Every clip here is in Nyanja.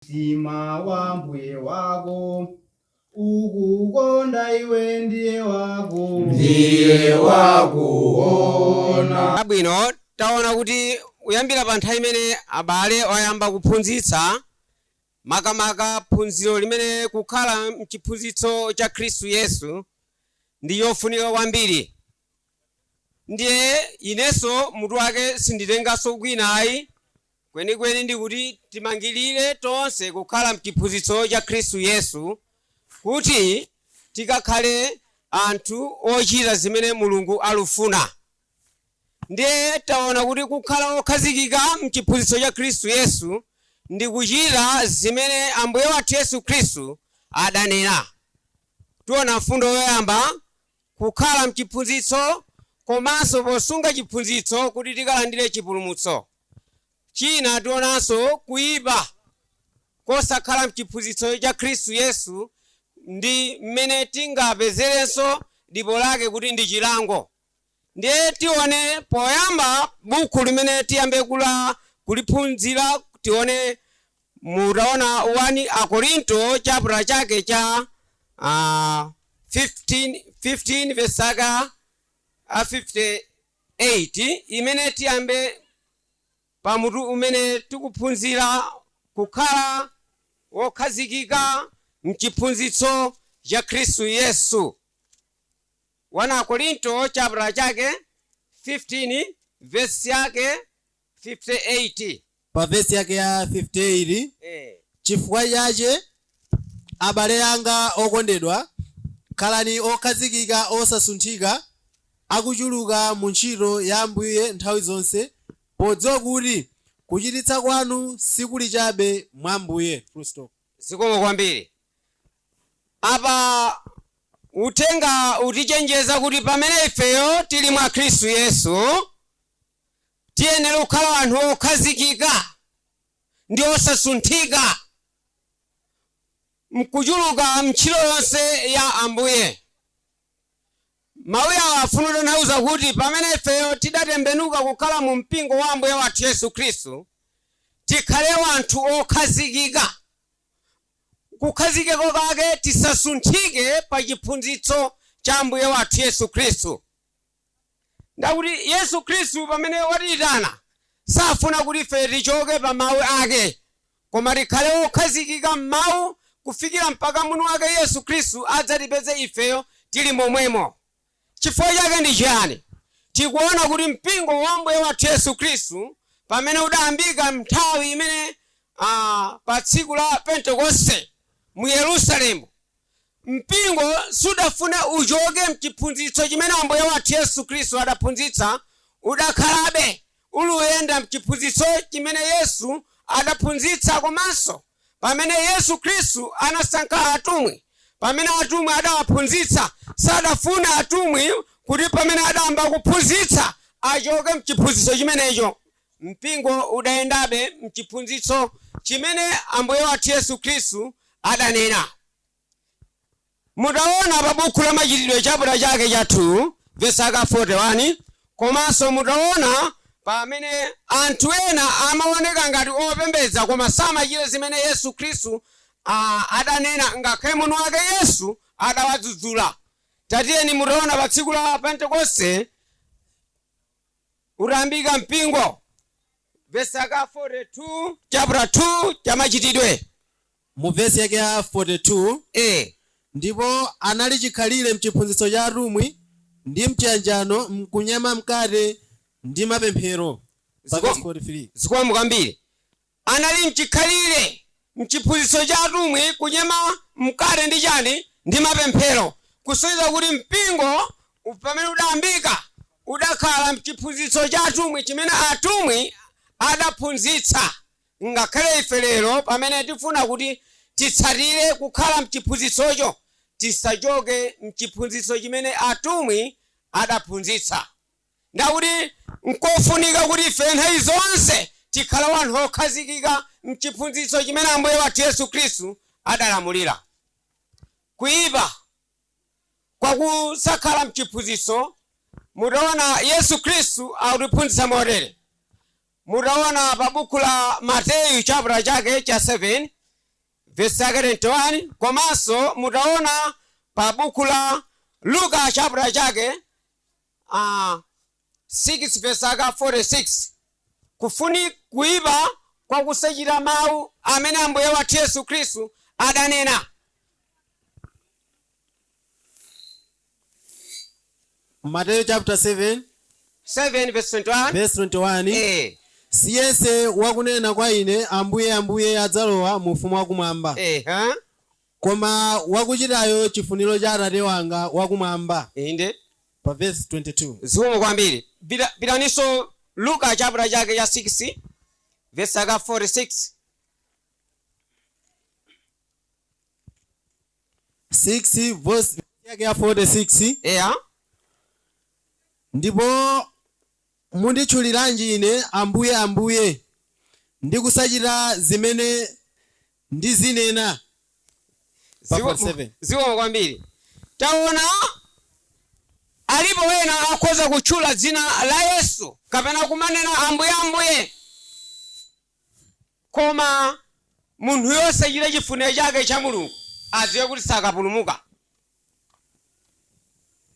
Mtima wa mbuye wako ukukonda iwe ndiye wako. Ndiye wakuona. Abwino, taona kuti kuyambira pa nthawi imene abale oyamba kuphunzitsa, makamaka phunziro limene kukhala mchiphunzitso cha Khristu Yesu ndi yofunika kwambiri. Ndiye inenso mutu wake sinditenganso kwina ayi, kwenikweni ndi kuti timangirire tonse kukhala mchiphunzitso cha Khristu Yesu, kuti tikakhale anthu ochita zimene Mulungu alufuna. Ndiye taona kuti kukhala okhazikika mchiphunzitso cha Khristu Yesu ndi kuchita zimene Ambuye wathu Yesu Khristu adanena. Tiona mfundo yoyamba, kukhala mchiphunzitso komanso posunga chiphunzitso kuti tikalandire chipulumutso. China tionanso kuyipa kosakhala mchiphunzitso cha Khristu Yesu ndi mmene tingapezerenso dipo lake kuti ndi chilango. Ndiye tione poyamba buku limene tiyambe kuliphunzira, tione mutaona 1 Akorinto chapter chake cha 15 verse aka a 58, imene tiyambe pamutu umene tikuphunzira kukhala wokhazikika mchiphunzitso cha Khristu Yesu. 1 Akorinto chapter chake 15 verse yake 58. Pa vesi yake ya 58. Chifukwa chache, abale anga okondedwa, khalani okhazikika, osasunthika, akuchuluka mu ntchito ya Ambuye nthawi zonse, podziwa kuti kuchititsa kwanu sikuli chabe mwa Ambuye. Full stop. Zikomo kwambiri. Apa uthenga utichenjeza kuti pamene ifeyo tili mwa Khristu Yesu, tiyenera kukhala anthu okhazikika ndi osasunthika mkuchuluka mntchito yonse ya Ambuye. Mawu awa afuna kutanthauza kuti pamene ifeyo tidatembenuka kukhala mu mpingo wa Ambuye wathu Yesu Khristu, tikhale wanthu okhazikika. Kukhazikika kwake, tisasunthike pa chiphunzitso cha Ambuye wathu Yesu Khristu. Ndakuti Yesu Khristu pamene watiyitana safuna kuti ife tichoke pa mawu ake, koma tikhale okhazikika m'mawu kufikira mpaka mwini wake Yesu Khristu adzatipeze ifeyo tili momwemo. Chifukwa chake ndi chiyani? Tikuona kuti mpingo wa Ambuye wathu Yesu Khristu pamene udayambika nthawi imene pa tsiku la Pentekoste mu Yerusalemu, mpingo sudafune uchoke mchiphunzitso chimene Ambuye wathu Yesu Khristu adaphunzitsa. Udakhalabe uluyenda mchiphunzitso chimene Yesu adaphunzitsa. Komanso pamene Yesu Khristu anasankha atumwi, pamene atumwi adawaphunzitsa, sadafune atumwi kuti pamene adayamba kuphunzitsa achoke mchiphunzitso chimenecho. Mpingo udayendabe mchiphunzitso chimene Ambuye wathu Yesu Khristu adanena. Mutaona pa buku la Machitidwe chapter chake cha 2 verse aka 41, komanso mutaona pamene anthu ena amaoneka ngati opembedza koma samachita zimene Yesu Khristu adanena, ngakhale mwini wake Yesu adawadzudzula. Tatiyeni mutaona pa tsiku la Pentekoste utayambika mpingo, verse aka 42, chapter 2 cha Machitidwe. Mu vesi yake ya 42. Ndipo anali chikhalire mchiphunzitso cha atumwi, ndi mchiyanjano, mkunyema mkate ndi mapemphero. Pa vesi 43. Zikomo kwambiri. Anali mchikhalire mchiphunzitso cha atumwi, kunyema mkate ndi chani? Ndi mapemphero. Kusonyeza kuti mpingo pamene udayambika udakhala mchiphunzitso cha atumwi chimene atumwi adaphunzitsa. Ngakhale ife lero pamene tifuna kuti titsatire kukhala mchiphunzitsocho, tisachoke mchiphunzitso chimene atumwi adaphunzitsa. Ndakuti nkofunika kuti ife nthawi zonse tikhale wanthu okhazikika mchiphunzitso chimene Ambuye wathu Yesu Khristu adalamulira. Kuyipa kwakusakhala mchiphunzitso, mutaona Yesu Khristu akutiphunzitsa motere. Mutaona pa buku la Mateyu chapter chake cha 7. Verse yake 21, komanso mutaona pa buku la Luka chapter chake 6 verse yake 46, kufuni kuipa kwa kusachita mawu amene Ambuye wathu Yesu Khristu adanena. Mateyu chapter 7 7 verse 21, verse 21, si yense wakunena kwa ine, Ambuye, Ambuye, adzalowa mu ufumu wakumwamba, koma wakuchitayo chifuniro cha Atate wanga wakumwamba. Inde. Pa verse 22. Zikomo kwambiri. Pitaninso Luka chapter chake cha 6 verse yake 46. 6 verse yake ya 46. Ndipo munditchuliranji ine Ambuye, Ambuye, ndi kusachita zimene ndizinena? Pa 47. Zikomo kwambiri. Taona alipo wena akhoza kutchula dzina la Yesu kapena kumanena Ambuye, Ambuye, koma munthu yosachita chifuniro chake cha Mulungu adziwe kuti sakapulumuka.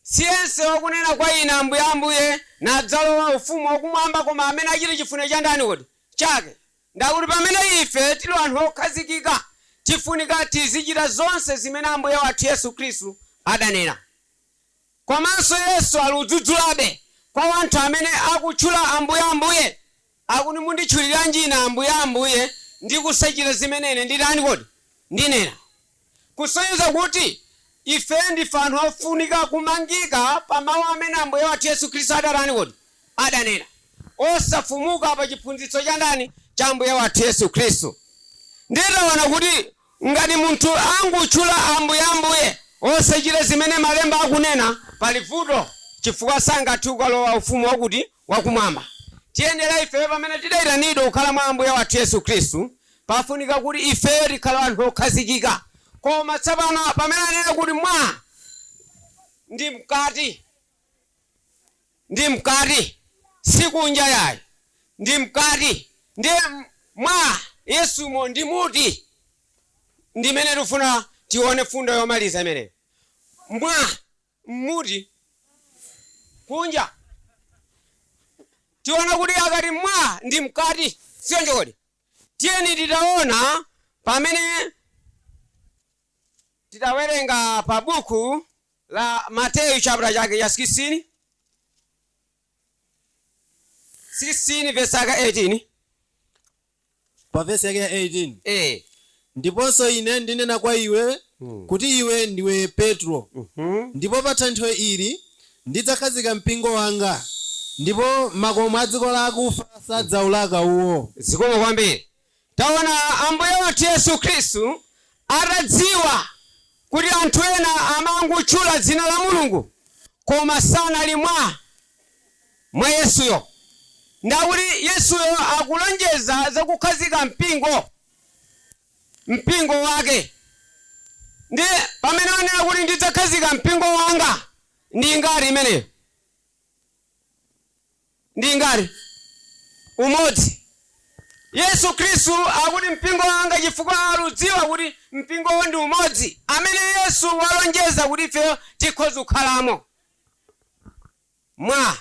Si yense wakunena kwa ine Ambuye, Ambuye, nadzalowa ufumu wakumwamba, koma amene achita chifuniro cha ndani kodi? Chake. Ndakuti pamene ife tili anthu okhazikika, tifunika tizichita zonse zimene Ambuye wathu Yesu Khristu adanena. Komanso Yesu aludzudzulabe kwa anthu amene akutchula Ambuye, Ambuye, akuti munditchuliranji ine Ambuye, Ambuye, ndi kusachita zimene ine nditani kodi? Ndinena. Kusonyeza kuti ife ndife anthu ofunika kumangika pa mawu amene Ambuye wathu Yesu Khristu adatani kodi? Adanena. Osafumuka pa chiphunzitso cha ndani? Cha Ambuye wathu Yesu Khristu. Nditaona kuti ngati munthu angutchula Ambuye, Ambuye, osachita zimene malemba akunena, pali vuto, chifukwa sangathe kukalowa ufumu wakuti wakumwamba. Tiyenera ife pamene tidayitanidwa kukhala mwa Ambuye wathu Yesu Khristu, pafunika kuti ife tikhale anthu okhazikika. Koma tsopano pamene anena kuti mwa ndi mkati, ndi mkati, si kunja yayi, ndi mkati, ndi mwa Yesumo ndi muti, ndimene tifuna tione fundo yomaliza imeneyo. Mwa muti kunja, tiona kuti akati mwa ndi mkati, siyo njokodi. Tiyeni titaona pamene titawerenga pa buku la Mateyu chapter chake cha 16 16 verse yake 18. Pa verse yake ya 18. Ndiponso ine ndinena kwa iwe kuti iwe ndiwe Petro, ndipo pa thanthwe ili ndidzakhazika mpingo wanga, ndipo makomo a dziko lakufa sadzaulaka uwo. Zikomo kwambiri. Taona Ambuye wathu Yesu Khristu atadziwa kuti anthu ena amangotchula dzina la Mulungu koma sanali mwa Yesuyo. Ndakuti Yesuyo akulonjeza zakukhazika mpingo wake. Ndi pamene anena kuti ndidzakhazika mpingo wanga, ndi ngati imeneyo, ndi ngati umodzi. Yesu Khristu akuti mpingo wanga, chifukwa aludziwa kuti mpingowo ndi umodzi amene Yesu walonjeza kuti ife tikhoza kukhalamo. Mwa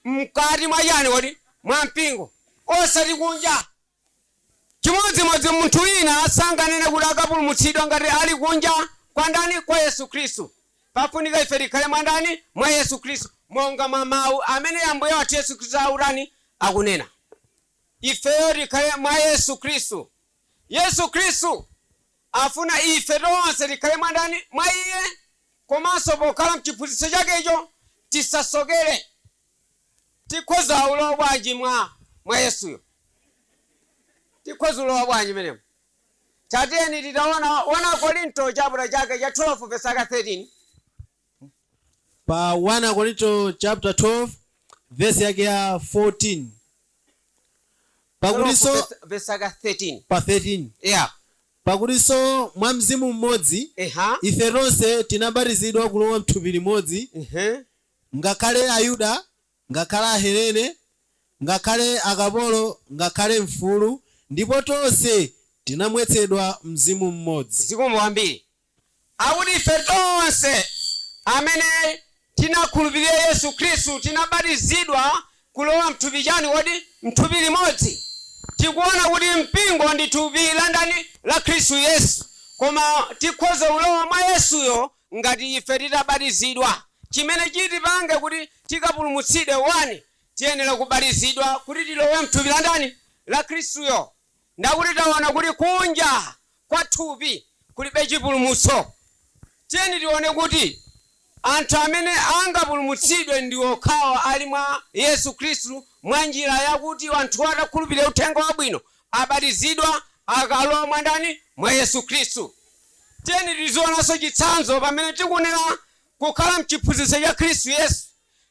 mkati mwa chani kodi? Mwa mpingo, osati kunja. Chimodzimodzi munthu wina sanganene kuti akapulumutsidwa ngati ali kunja kwa ndani? Kwa Yesu Khristu. Pafunika ife tikhale mwa ndani? Mwa Yesu Khristu, monga mwa mawu amene Ambuye wathu Yesu Khristu autani akunena. Ifeyo tikhale mwa Yesu Khristu. Yesu Khristu afuna ife tonse tikhale mwa ndani? Mwa iye. Komanso pokhala mchiphunzitso chakecho tisasokere. Tikhoza ulowa bwanji mwa Yesuyo? Tikhoza ulowa bwanji menemo? Tatiyeni titaona 1 Korinto chapter chake cha 12 verse 13. Pa 1 Korinto chapter 12 verse yake ya 14. Pakutinso verse 13. Pa 13. Pakutinso mwa mzimu mmodzi ife tonse tinabatizidwa kulowa mthupi limodzi, ngakhale Ayuda, ngakhale Ahelene, ngakhale akapolo, ngakhale mfulu, Ndipo tonse tinamwetsedwa mzimu mmodzi. Zikomo kwambiri. Akuti ife tonse amene tinakhulupirira Yesu Khristu tinabatizidwa kulowa mthupi chani kodi? Mthupi limodzi. Tikuona kuti mpingo ndi thupi la ndani? La Khristu Yesu. Koma tikhoza kulowa mwa Yesuyo ngati ife titabatizidwa. Chimene chitipange kuti tikapulumutsidwe, 1, tiyenera kubatizidwa kuti tilowe mthupi la ndani? La Khristuyo. Ndakuti taona kuti kunja kwa thupi kulibe chipulumutso. Tiyeni tione kuti anthu amene angapulumutsidwe ndi okhawa ali mwa Yesu Khristu, mwa njira yakuti anthu atakhulupirira uthenga wabwino, abatizidwa, akalowa mwa ndani? Mwa Yesu Khristu. Tiyeni tizionanso chitsanzo pamene tikunena kukhala mchiphunzitso cha Khristu Yesu.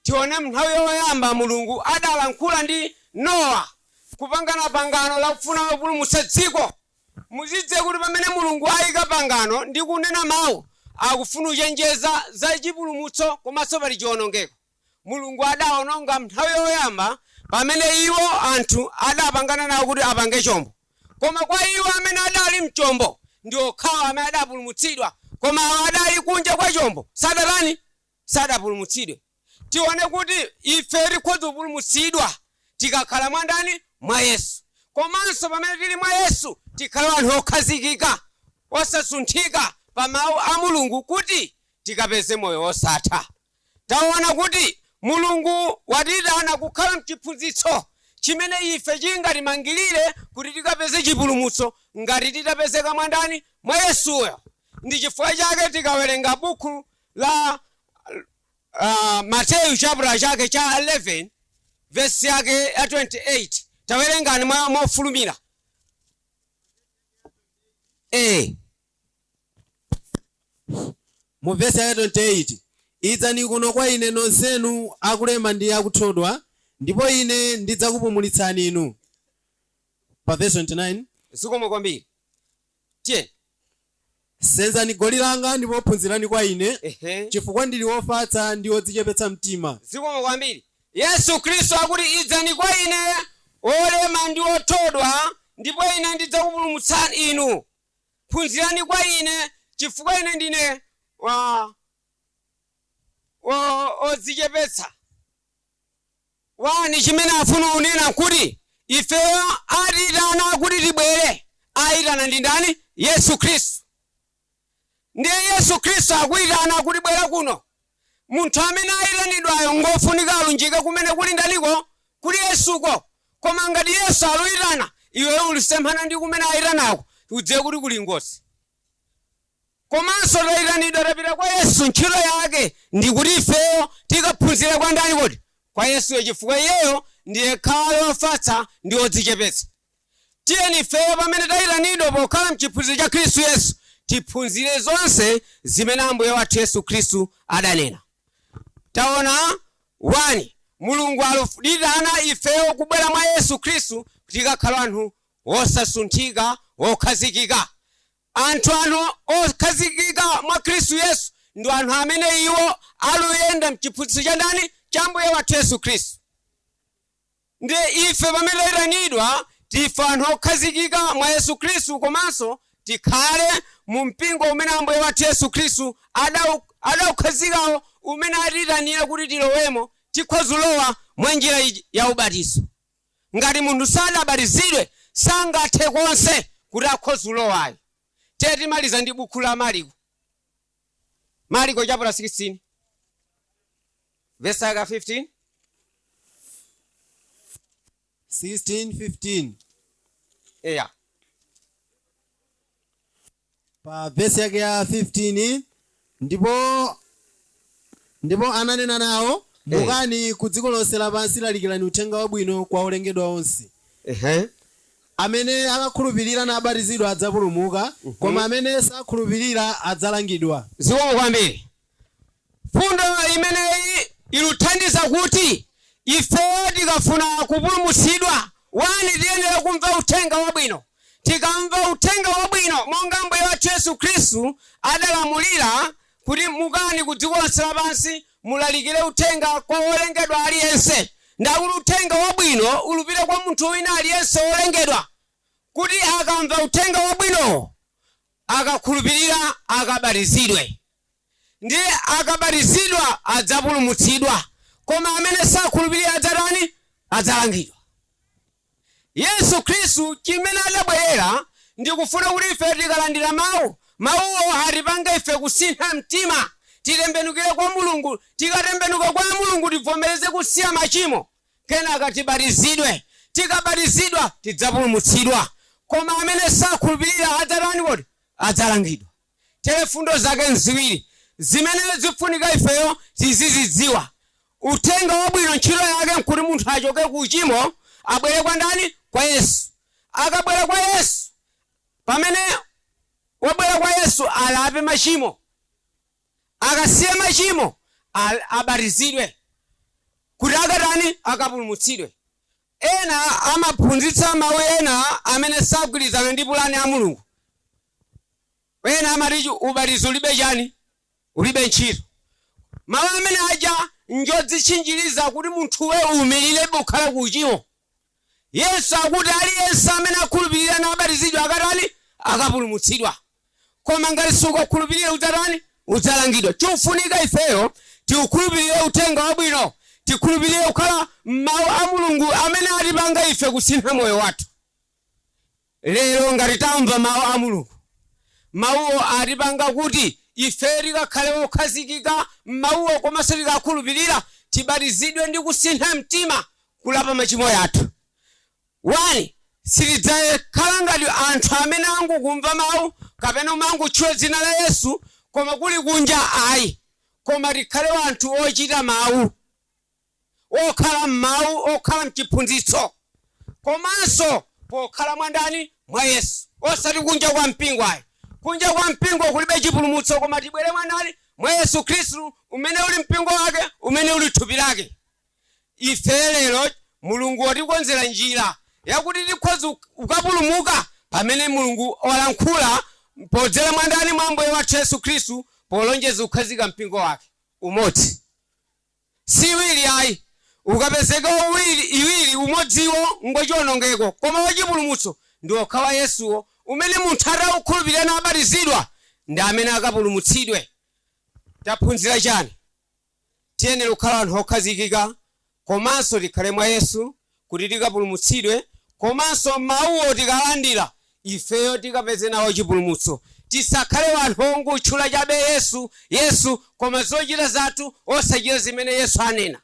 Tione nthawi yoyamba Mulungu adalankhula ndi Nowa kupangana pangano lakufuna kupulumutsa dziko. Muzidze kuti pamene Mulungu ayika pangano ndi kunena mawu, akufuna kuchenjeza za chipulumutso komanso pali chiwonongeko. Mulungu adawononga nthawi yoyamba pamene iwo anthu adapangana nawo kuti apange chombo, koma kwa iwo amene adali mchombo ndi okhawo amene adapulumutsidwa, koma awo adali kunja kwa chombo sadatani? Sadapulumutsidwe. Tione kuti ife tikhoza kupulumutsidwa tikakhala mwa ndani? Mwa Yesu. Komanso pamene tili mwa Yesu tikhale anthu okhazikika, osasunthika pa mawu a Mulungu kuti tikapeze moyo wosatha. Taona kuti Mulungu watiyitana kukhala mchiphunzitso chimene ife chingatimangirire kuti tikapeze chipulumutso ngati titapezeka mwa ndani? Mwa Yesuyo. Ndi chifukwa chake tikawerenga buku la Mateyu chapter chake cha 11, vesi yake ya 28, tawerengani mofulumira. Mu vesi yake 28: "Idzani kuno kwa ine nonsenu akulema ndi akuthodwa, ndipo ine ndidzakupumulitsani inu." Pa vesi 29. Zikomo kwambiri, tiye. "Senzani goli langa ndipo phunzirani kwa ine, chifukwa ndili wofatsa ndi wodzichepetsa mtima." Zikomo kwambiri. Yesu Khristu akuti, "Idzani kwa ine olema ndi othodwa, ndipo ine ndidzakupulumutsani inu. Phunzirani kwa ine, chifukwa ine ndine odzichepetsa." 1, chimene afuna kunena kuti ifeyo atiyitana kuti tibwere. Ayitana ndi ndani? Yesu Khristu. Ndiye Yesu Khristu akuyitana kuti bwera kuno. Munthu amene ayitanidwayo ngofunika alunjike kumene kuli ndaniko? Kuli Yesuko. Koma ngati Yesu aluyitana, iwe ulisemphana ndi kumene ayitanako, udziwe kuti kuli ngozi. Komanso tayitanidwa, tapita kwa Yesu, ntchito yake ndikuti ifeyo tikaphunzire kwa ndani kodi? Kwa Yesuyo, chifukwa iyeyo ndiye khale ofatsa ndi odzichepetsa. Tiyeni ifeyo pamene tayitanidwa pokhala mchiphunzitso cha Khristu Yesu, tiphunzire zonse zimene Ambuye wathu Yesu Khristu adanena. Taona, 1, Mulungu alutitana ifeyo kubwera mwa Yesu Khristu, tikakhala anthu osasunthika, okhazikika. Anthu okhazikika mwa Khristu Yesu ndi anthu amene iwo aluyenda mchiphunzitso cha ndani? Cha Ambuye wathu Yesu Khristu. Ndiye ife pamene tayitanidwa, tife anthu okhazikika mwa Yesu Khristu, komanso tikhale mu mpingo umene Ambuye wathu Yesu Khristu adaukhazikawo, umene atiyitanira kuti tilowemo. Tikhoza kulowa mwa njira iyi ya ubatizo. Ngati munthu sadabatizidwe, sangathe konse kuti akhoza kulowayo. Tiye timaliza ndi buku la Mariko, Mariko chapter 16, verse yake 15. 16 15. Eya. Pa vesi yake ya 15: Ndipo ananena nawo, 'Mukani ku dziko lonse lapansi, lalikirani uthenga wabwino kwa olengedwa onse. Amene akakhulupirira nabatizidwa adzapulumuka, koma amene sakhulupirira adzalangidwa.'" Zikomo kwambiri. Fundo imeneyi iluthandiza kuti ifeyo tikafuna kupulumutsidwa, 1, tiyenera kumva uthenga wabwino. Tikamva uthenga wabwino monga Ambuye wathu Yesu Khristu adalamulira kuti mukani ku dziko lonse lapansi, mulalikire uthenga kwa wolengedwa aliyense, ndakuti uthenga wabwino ulupite kwa munthu wina aliyense wolengedwa. Akamva uthenga wabwinowo, akakhulupirira, akabatizidwe. Ndiye akabatizidwa adzapulumutsidwa, koma amene sakhulupirira adzatani? Adzalangidwa. Yesu Khristu chimene adabwerera ndikufuna kuti ife tikalandira mawu, mawuwo atipange ife kusintha mtima, titembenukire kwa Mulungu. Tikatembenuka kwa Mulungu, tivomereze kusiya machimo, kenaka tibatizidwe. Tikabatizidwa tidzapulumutsidwa, koma amene sakhulupirira adzatani kodi? Adzalangidwa. Tere fundo zake nziwiri zimene zifunika ifeyo tizizidziwa. Uthenga wabwino ntchito yake nkuti munthu achoke ku uchimo, abwere kwa ndani? Kwa Yesu. Akabwera kwa Yesu, pamene wabwera kwa Yesu, alape machimo. Akasiye machimo, abatizidwe kuti akatani? Akapulumutsidwe. Ena amaphunzitsa mawu ena amene sagwirizana ndi pulani ya Mulungu. Ena amati ubatizo ulibe chani? Ulibe ntchito. Mawu amene aja njodzitchinjiriza kuti munthuwe uwumirire kukhala ku uchimo. Yesu akuti aliyense amene akhulupirira nabatizidwa akatani? Akapulumutsidwa. Koma ngati sukakhulupirira, udzatani? Udzalangidwa. Chofunika ifeyo tiukhulupirire uthenga wabwino, tikhulupirire kukhala mawu a Mulungu amene atipanga ife kusintha moyo wathu. Lero ngati tamva mawu a Mulungu, mawuwo atipanga kuti ife tikakhale okhazikika m'mawuwo, komanso tikakhulupirira, tibatizidwe ndi kusintha mtima, kulapa machimo yathu. 1, sitidzakhala ngati anthu amene angokumva mawu kapena umangotchula dzina la Yesu koma kuli kunja ayi, koma tikhale anthu ochita mawu, okhala m'mawu, okhala mchiphunzitso, komanso pokhala mwa ndani? Mwa Yesu, osati kunja kwa mpingo ayi. Kunja kwa mpingo kulibe chipulumutso, koma tibwere mwa ndani? Mwa Yesu Khristu, umene uli mpingo wake, umene uli thupi lake. Ife lero Mulungu watikonzera njira yakuti tikhoza kukapulumuka pamene Mulungu walankhula podzera mwa ndani? Mwa Ambuye wathu Yesu Khristu, polonjeza kukhazika mpingo wake umodzi, si iwiri ayi. Ukapezeka uwiri, iwiri, umodziwo ngwachiwonongeko, koma wachipulumutso ndi okha wa Yesuwo, umene munthu atawukhulupirira nabatizidwa ndi amene akapulumutsidwe. Taphunzira chani? Tiyenera kukhala anthu okhazikika, komanso tikhale mwa Yesu kuti tikapulumutsidwe, komanso mawuwo tikalandira ifeyo tikapeze nawo chipulumutso. Tisakhale anthu ongotchula chabe Yesu, Yesu, koma zochita zathu osachita zimene Yesu anena.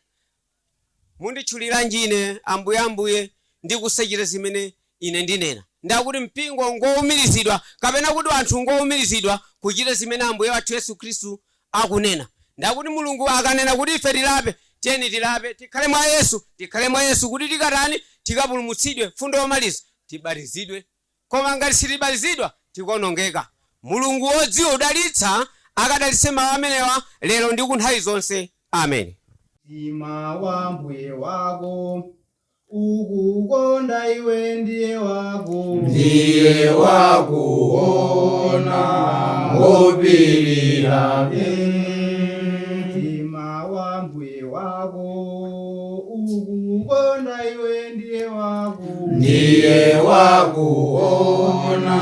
"Munditchuliranji ine Ambuye, Ambuye, ndi kusachita zimene ine ndinena?" Ndakuti mpingo ngowumirizidwa, kapena kuti anthu ngowumirizidwa kuchita zimene Ambuye wathu Yesu Khristu akunena. Ndakuti Mulungu akanena kuti ife tilape, tiyeni tilape, tikhale mwa Yesu, tikhale mwa Yesu kuti tikatani? Tikapulumutsidwe. Fundo yomaliza, tibatizidwe, koma ngati sitibatizidwa tikuonongeka. Mulungu wodziwa udalitsa akadalitse mawu amenewa lero ndi ku nthawi zonse. Amen. Mtima wa Mbuye wako ukukonda iwe, ndiye wako. Ndiye wakuona, ngopirira. Mtima wa Mbuye wako ukukonda iwe, ndiye wako. Ndiye wakuona,